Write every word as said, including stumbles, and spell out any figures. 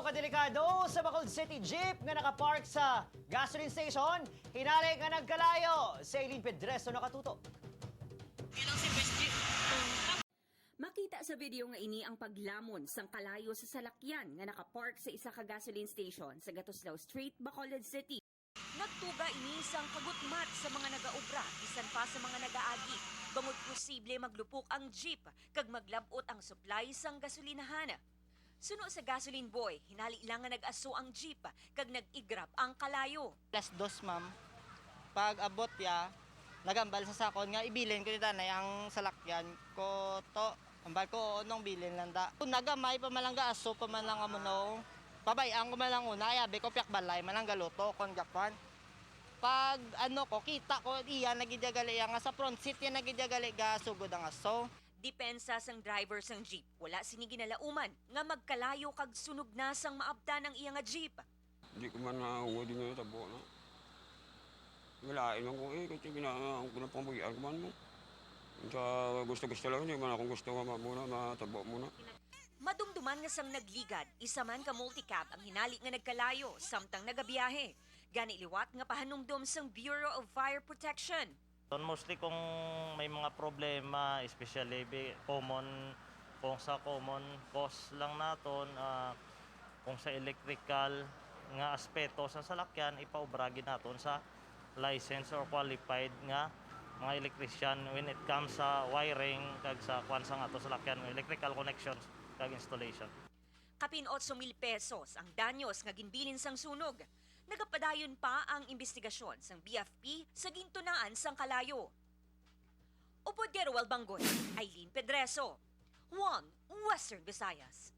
Delikado sa Bacolod City jeep nga nakapark sa gasoline station, hinali nga nagkalayo. Si Aileen Pedreso nakatutok. Makita sa video nga ini ang paglamon sang kalayo sa salakyan nga nakapark sa isa ka gasoline station sa Gatuslao Street, Bacolod City. Nagtuga ini sang kagutmat sa mga nagaobra bisan pa sa mga nagaagi, bangod posible maglupok ang jeep kag maglab-ot ang supply sang gasolinahan. Suno sa gasoline boy, hinali lang nga nag-aso ang jeep kag nag-igrab ang kalayo. Alas dos, ma'am. Pag abot ya, nagambal sa sakon nga ibilin ko ni tanay ang salakyan ko to. Ambal ko, oo, nung bilin lang da. Nagamay pa man lang gaaso pa man lang amo no. Pabay-an ko man lang una, ay abi ko piyak balay man lang galuto kon gapan. Pag ano ko, kita ko iya nagidagali iya nga sa front seat iya nagidagali gasugod ang aso. Depensa sang driver sang jeep, wala sini ginalauman nga magkalayo kag sunog na sang maabtan ang iya nga jeep. Di ko man naungod din nga natabo na. Malain lang ko eh, kasi gina, ang pinapangbagian ko man mo. Sa gusto-gusto lang, hindi man akong gusto nga muna, matabo muna. Madumduman nga sang nagligad, isa man ka multicab ang hinali nga nagkalayo samtang nagabiyahe. Gani liwat nga pahanumdom sang Bureau of Fire Protection. Ton mostly kung may mga problema, especially bi- common kung sa common cause lang naton ah, kung sa electrical nga aspeto sa salakyan ipaobragi naton sa licensed or qualified nga mga electrician when it comes sa wiring kag sa kwan sa nga to salakyan, electrical connections kag installation. Kapin otso mil pesos ang danyos nga ginbilin sang sunog. Nagapadayon pa ang imbestigasyon sang B F P sa gintunaan sang kalayo. Upod kay Roel Banggoy, Eileen Pedreso, One Western Visayas.